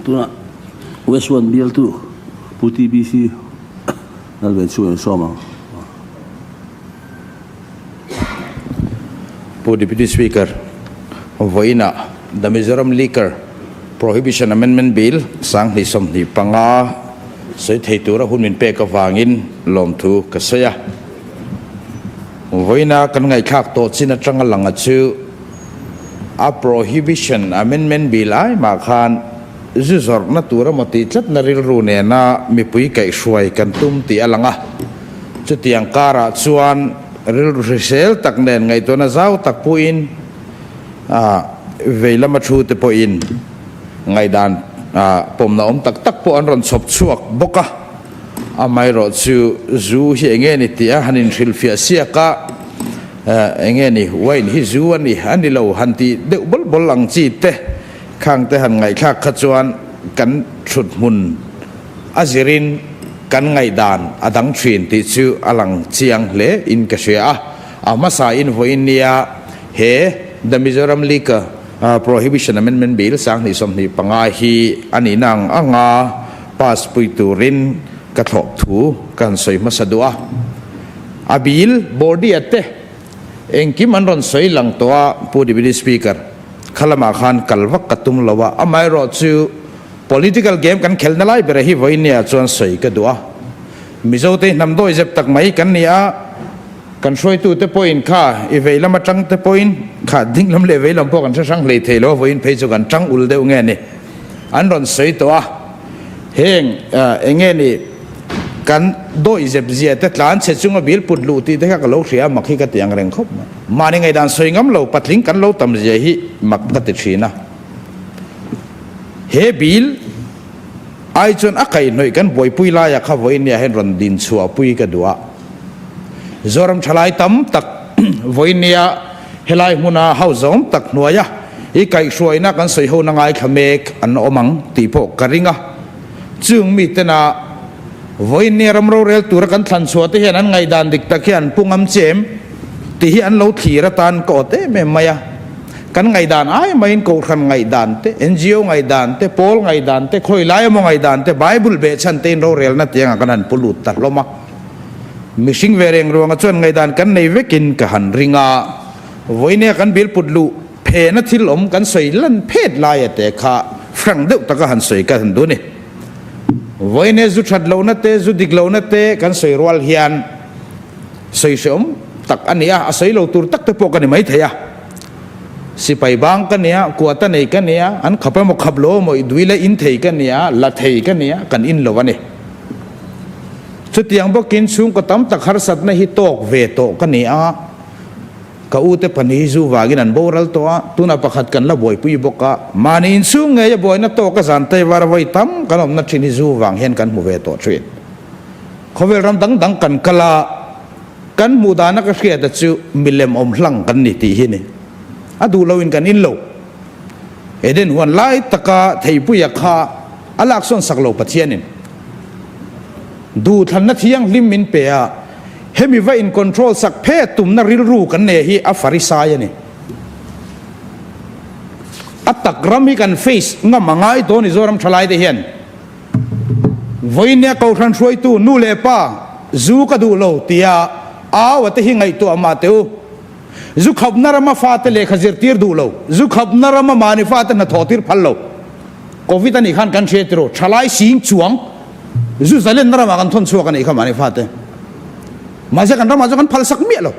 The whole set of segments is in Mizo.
Tunah West One bialtu Pu TBC Lalvenchhunga in sawm ang. Pu Deputy Speaker, vawiinah The Mizoram Liquor Prohibition Amendment Bill 2025 sawi thei tura hun min pek avangin lawmthu ka sawi a. Vawiina kan ngaihthlak tawh chin atanga langa chu a Prohibition Amendment Bill ai mah khan zu zawrhna tur emaw tih tlatna rilru nena mipui kaihhruai kan tum tih a lang a. Chutiang karah chuan rilru hrisel tak nen ngaihtuahna zau tak puhin vei lama thu te pawhin ngaihdan pawmna awm tak tak pawh an rawn chhawp chhuak bawk a. Amaherawh chu zu hi enge ni tih a han inhrilhfiah siak a, enge ni wine hi zu a ni a ni lo han tih deuh bawl bawl ang chi te khang te han ngaihthlak kha chuan kan thut hmun a zirin kan ngaihdan a dang thin tih chu a lang chiang hle in ka hria a. A hmasa in vawiin nia he The Mizoram Liquor Prohibition Amendment Bill 2025 hi a nihna ang anga pass pui turin ka thlawh thu ka han sawi hmasa duh a. A bill body a te engkim an rawn sawi lang tawh a, Pu Deputy Speaker, kha lamah khan kal vak ka tum lo a, amaherawhchu political game kan khelna lai bera hi vawinia chuan sawi ka duh a. Mizote hnam dawi zep tak mai kan ni a, kan hruaitute pawhin kha i vei lam atang te pawhin kha ding lam leh vei lam pawh kan hre hrang hlei thei lo a, vawiin phei chu kan tang ul deuh nge ni an rawn sawi tawh a. Heng eng nge ni kan dawi zep zia te tlan chhe chunga bil put luh tih te kha ka lo hria a, mak hi ka ti ang reng khawp mai. Mahni ngaihdan sawi ngam lo patling kan lo tam zia hi mak ka ti thin a. He bil ai chuan a kaihhnawih kan buaipui laia kha vawiin nia hian rawn din chhuahpui ka duh a. Zoram thalai tam tak vawiin nia helai hmuna hauzawm tak hnuaia i kaihhruaina kan sawi hona ngaithla mek an awm ang tih pawh ka ring a. Chung mitena vawiin nia ram rorel tura kan thlan chhuah te hian an ngaihdan dik tak hi an pu ngam chem tih hi an lo thlir atan ka awt em em mai a. Kan ngaihdan ai maiin Kohhran ngaihdan te, NGO ngaihdan te, pawl ngaihdan te, khawi lai emaw ngaihdan te, Bible behchhan tein rorelna tiangah kan han pu lut ta hlawm a. Mihring ve reng ruanga chuan ngaihdan kan nei vekin ka han ring a, vawinia kan bil put luh phena thil awm kan sawi lan phet laia te kha frank deuh taka han sawi ka han duh a ni. Vawinia zu that lohna te, zu dik lohna te kan sawi rual hian sawi hreawm tak a ni a, a sawi lo tur tak te pawh ka ni maithei a. Sipai bang ka nia, kuata nei ka nia, an khap emaw khap lo emaw i dui leh in thei ka nia, la thei ka nia, kan in lo a ni. Chutiang bawkin chhungkaw tam tak harsatna hi tawk ve tawh ka ni a, ka ute pahnih hi zu vangin an boral tawh a, tunah pakhat kan la buaipui bawk a, mahni inchhung ngeia buaina tawka zan teivar vawi tam kan awmna thin hi zu vang hian kan hmu ve tawh thin. Khawvel ram dang dang kan kal a. Kan hmuh dana ka hriata chu milem awm hlang kan ni tih hi ni. A duh loin kan in lo. Eden huan lai taka theipuia kha a laksawn sak lo Pathianin. Duhthlanna thianghlim min pe a, hemi va in control sak phet tumna rilru kan nei hi a farisai a ni. A tak ram hi kan face ngam a ngai dawn i Zoram thalaite hian. Vawinia Kohhran hruaitu nu leh pa zu ka duh lo tia au a te hi ngaihtuah mah teh u. Zu khapna rama fate lehkha zirtir duh lo, zu khapna rama mahni fate hnathawh tir phal lo. Covid a nih khan kan hria tiraw, thalai sing chuang zu zalenna ramah kan thawn chhuak a nih kha mahni fate. Mahse kan ramah chuan kan phalsak miah lo.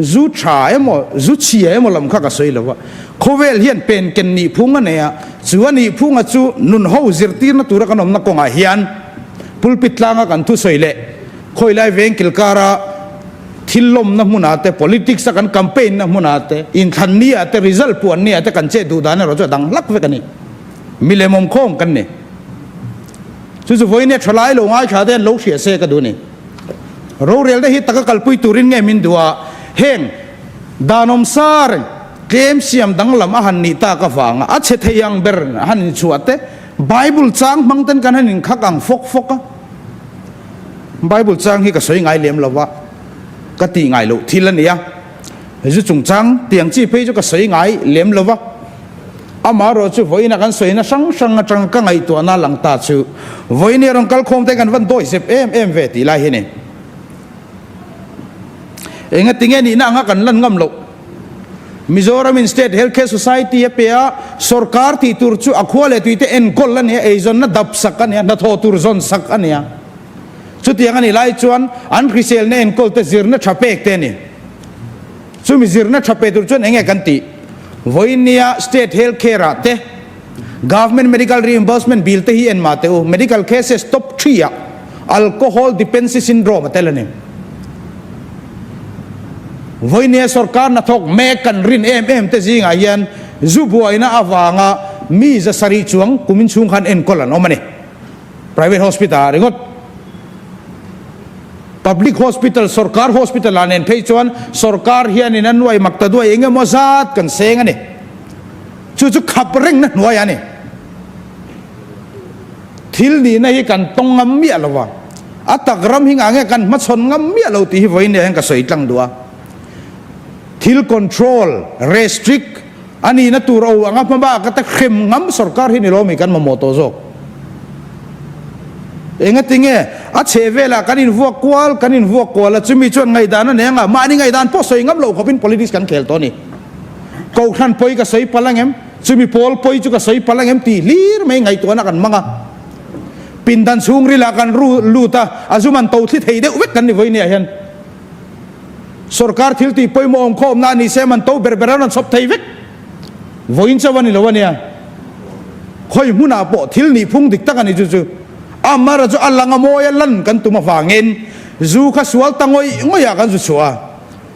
Zu tha emaw, zu chhia emaw lam kha ka sawi lo va. Khawvel hian pen ken nih phung a nei a, chu a nih phunga chu nun ho zirtirna tura kan awmna kawngah hian pulpit tlanga kan thusawi leh khawilai veng kilkara thil lawmna hmunah te, politics a kan campaign na hmunah te, inthlan ni ah te, result puan ni ah te kan chet duh dan erawh chu a dang hlak vek a ni. Milem awmkhawm kan ni. Chu chu vawiin e thalai lo ngaithla te an lo hria se ka duh a ni. Rorelna hi taka kalpui turin nge min duh a, heng danawm sa reng tlem siam danglam a han nih tak avanga a chhe thei ang ber a han inchhuah te, Bible chang hmang ten kan han inkhak ang fawk fawk a. Bible chang hi ka sawi ngai lem lo va, ka tih ngai loh thil a ni a, zu chungchang tiang chi phei chu ka sawi ngai lem lo va. Amaherawh chu vawiina kan sawina hrang hrang atanga ka ngaihtuahna lang ta chu vawiini rawn kalkhawm te kan van dawi zep em em ve tih lai hi ni. Engatinge nihna anga kan lan ngam loh? Mizoramin State Health Care Society a pe a, sorkar tih tur chu a khua leh tuite enkawl a nia, eizawnna dap sak a nia, hnathawh tur zawn sak a nia. Chutiang a nih lai chuan an hriselna enkawl te zirna tha pek te a ni. Chumi zirna tha pe tur chuan enge kan tih? Vawinia State Health Care ah te Government Medical Reimbursement Bill te hi en mah teh u, Medical Cases Top Three ah Alcohol Dependency Syndrome a tel a ni. Vawinia sorkar hnathawk mek kan rin em em te zingah hian zu buaina avanga mi 700 chuang kumin chhung khan enkawl an awm a ni. Private hospital ah ringawt. Public hospital, sorkar hospital ah nen phei chuan sorkar hianin a nuai mak ta duai eng emaw zat kan seng a ni. Chu chu khap rengna hnuai a ni. Thil nihna hi kan tawng ngam miah lo va, a tak ram hi ngah nge kan hmachhawn ngam miah lo tih hi vawiin hian ka sawi tlang duh a. Thil control, restrict, a nihna tur o anga hma bak ata hrem ngam sorkar hi ni lo mi kan mamawh tawh zawk. Engatinge a chheh velah kan invuak kual kan invuak kual a, chumi chuan ngaihdan a nei anga mahni ngaihdan pawh sawi ngam loh khawpin politics kan khel tawh a ni. Kohhran pawi ka sawi palh angem, chumi pawl pawi chu ka sawi palh angem tih hlir mai ngaihtuahna kan hmang a. Pindan chhungrilah kan ru lut a, a zum an to thli thei deuh vek kan ni vawinia hian. Sorkar thil tih pawimawh awm khawmna a ni se man to ber ber an rawn chhawp thei vek. Vawiin chauh a ni lo a nia. Khawi hmunah pawh thil nih phung dik tak a ni chu chu. Amara chu a lang a mawi a lan kan tum avangin zu kha sual ta ngawih ngawih ah kan zu chhuah a.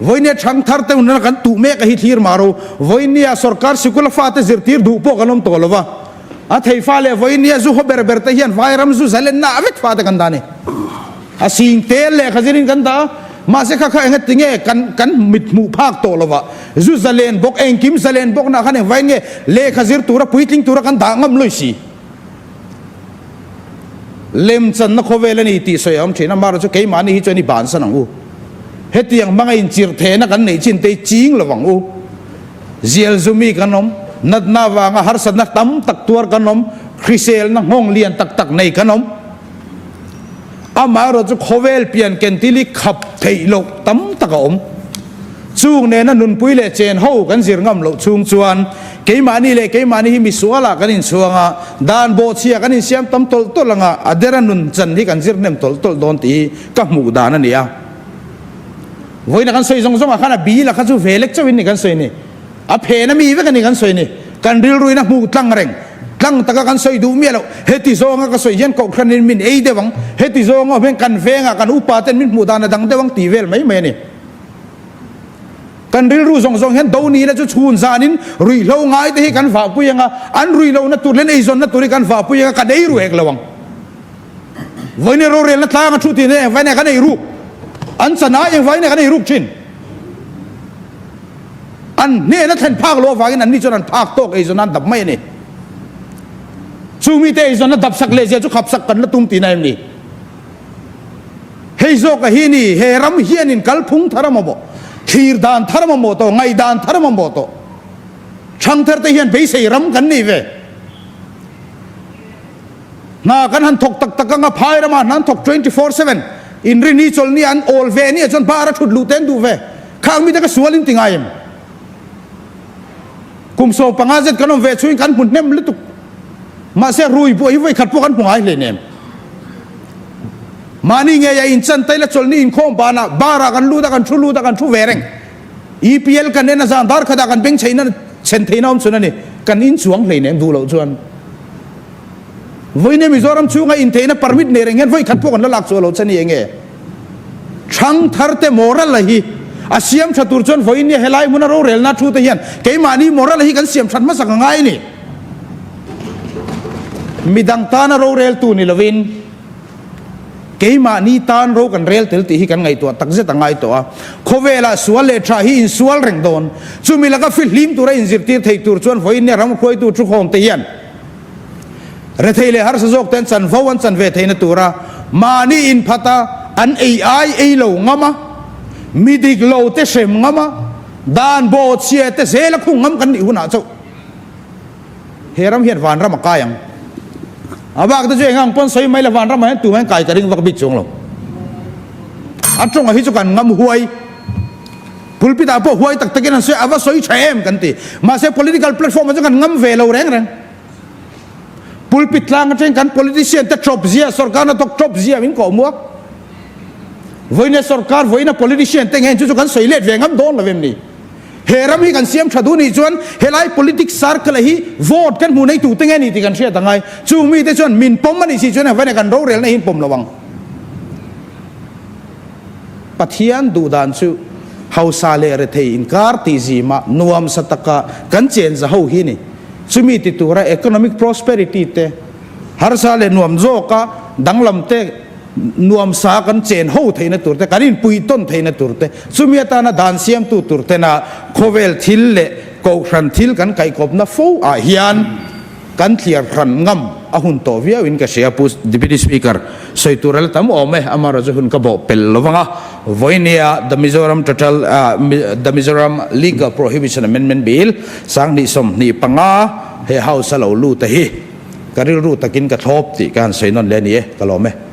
Vawinia chhang thar te hunna kan tuh mek a hi thlir mah ro. Vawinia sorkar sikul a fate zirtir duh pawh kan awm tawh lo va. A thei fa leh vawinia zu haw ber ber te hian vairam zu zalenna ah vek fate kan dah a ni. A sing tel lehkha zirin kan dah a, mahse kha kha enga tinge kan kan mit hmuh phak tawh lova zu zalen bawk engkim zalen bawk nah khan engvain nge lehkha zir tura puitling tura kan dah ngam lawi si. Lemchanna khawvel a ni tih sawi a awm thin a, amaherawhchu chu keimahni hi chuan i bansan ang u. Hetiang hmanga inchirh thehna kan neih chin te hi ching lovang u. Zial zumi kan awm, natna avanga harsatna tam tak tuar kan awm, hriselna nghawng lian tak tak nei kan awm. Amaherawh chu khawvel pian ken til hi khap theih loh tam tak a awm. Chung nena nunpui leh chen ho kan zir ngam loh chhung chuan keimahni leh keimahni hi misualah kan inchhuang a, dan bawhchhia kan insiam tam tawlh tawlh anga a dera nun chan hi kan zir hnem tawlh tawlh dawn tih hi ka hmuh dan a ni a. Vawiina kan sawi zawng zawngah khan a bil a kha chu ve lek chauhin ni kan sawi ni. A phen a mi vek a ni kan sawi ni. Kan rilruin a hmuh tlang reng. Tlang taka kan sawi duh miah loh. Heti zawnga ka sawi hian kohhranin min ei deuh ang, heti zawnga awm hian kan vengah kan upa ten min hmuh dan a dang deuh ang tih vel mai mai a ni. Kan rilru zawng zawng hian do nila chu chhun zanin ruihhlo ngai te hi kan vahpui ang a, an ruihlohna tur leh an eizawnna tur hi kan vahpui ang a, kan ei ru hek lo ang. Vawiin rorelna tlang a thu tih nen engvain nge kan ei ruk? An chanai engvain nge kan ei ruk thin? An hnehna thlen phak loh avangin anni chuan an phak tawk eizawn an dap mai a ni. Chu mite eizawnna dap sak leh zia chu khap sak kan la tum tihna em ni? Hei zawka hi ni, he ram hianin kalphung thar a mamawh, thlir dan thar a mamawh tawh, ngaihdan thar a mamawh tawh. Thangthar te hian beisei ram kan nei ve. Hna kan han thawk tak tak anga phai ramah hna an thawk 24/7 inrini chawlhni an awl ve ania chuan bar a thut luh te an duh ve. Khang mite ka sual in ti ngai em? Kum 15 zet kan awm ve chhuin kan hmu hnem lutuk. Mahse rui pawh hi vawikhat pawh kan hmu ngai hleinem. Mahni ngei a inchan taila chawlhni inkhawm banah bar ah kan lut a kan thu lut a kan thu ve reng. EPL kan en a zan dar khatah kan beng chheina chhen theihna awm chhun a ni. Kan inchuang hleinem duh loh chuan. Vawiin Mizoram chhunga intheihna permit nei reng hian vawi khat pawh kan la lak chhuah lo che ni enge? Thangthar te moral a hi a siam tha tur chuan vawiin nia helai hmuna rorelna thu te hian keimahni moral a hi kan siam that hmasak a ngai a ni. Midang tana rorel tu ni lovin keimahni tan ro kan rel tel tih hi kan ngaihtuah takzet a ngai tawh a. Khawvelah sual leh tha hi insual reng dawn. Chumi laka fihlim tura inzirtir thei tur chuan vawiin nia ram hruaitu thukhawm te hian Rethei leh harsa zawk ten chanvo an chan ve theihna tura mahni inphat a, an ei ai ei lo ngam a, mi dik lo te hrem ngam a, dan bawhchhia te zel a khung ngam kan nih hunah chauh. he ram hian vanram a kai ang. A bak te chu eng ang pawn sawi mai la vanram ah hian tumah hian kai ka ring vak bik chuang lo. A tawngah hi chu kan ngam huai. Pulpit ah pawh huai tak takin an sawi a, a va sawi tha em kan ti. Mahse political platform ah chuan kan ngam ve lo reng reng. Pulpit tlang atangin kan politician te tawp zia, sorkar hnathawk tawp zia min kawh muak. Vawiina sorkar, vawiina politician te nge chu chu kan sawi let ve ngam dawn lo em ni? He ram hi kan siam tha duh nih chuan helai politics circle hi vote kan hmuh nei tute nge ni tih kan hriat angai. Chung mite chuan min pawm a nih si chuan vawiina kan rorelna hi in pawm lo ang. Pathian duh dan chu hausa leh rethei inkar tih zimah nuamsa taka kan chen za ho hi ni. Chumi ti tura economic prosperity te, harsa leh nuam zawka danglam te, nuamsa kan chen ho theihna tur te, kan inpui tawn theihna tur te, chumi atana dan siamtu tur tena khawvel thil leh kohhran thil kan kaihkawpna fo ah hian kan thliar hran ngam a hun tawh viau in ka hria. Pu Deputy Speaker, sawi tur a la tam awm e, amaherawhchu hun ka bawh pel lo vang a, vawinia The Mizoram Total The Mizoram Liquor Prohibition Amendment Bill 2025 he House a lo lut a hi ka rilru takin ka thlawp tih ka han sawi nawn leh a ni e, ka lawm e.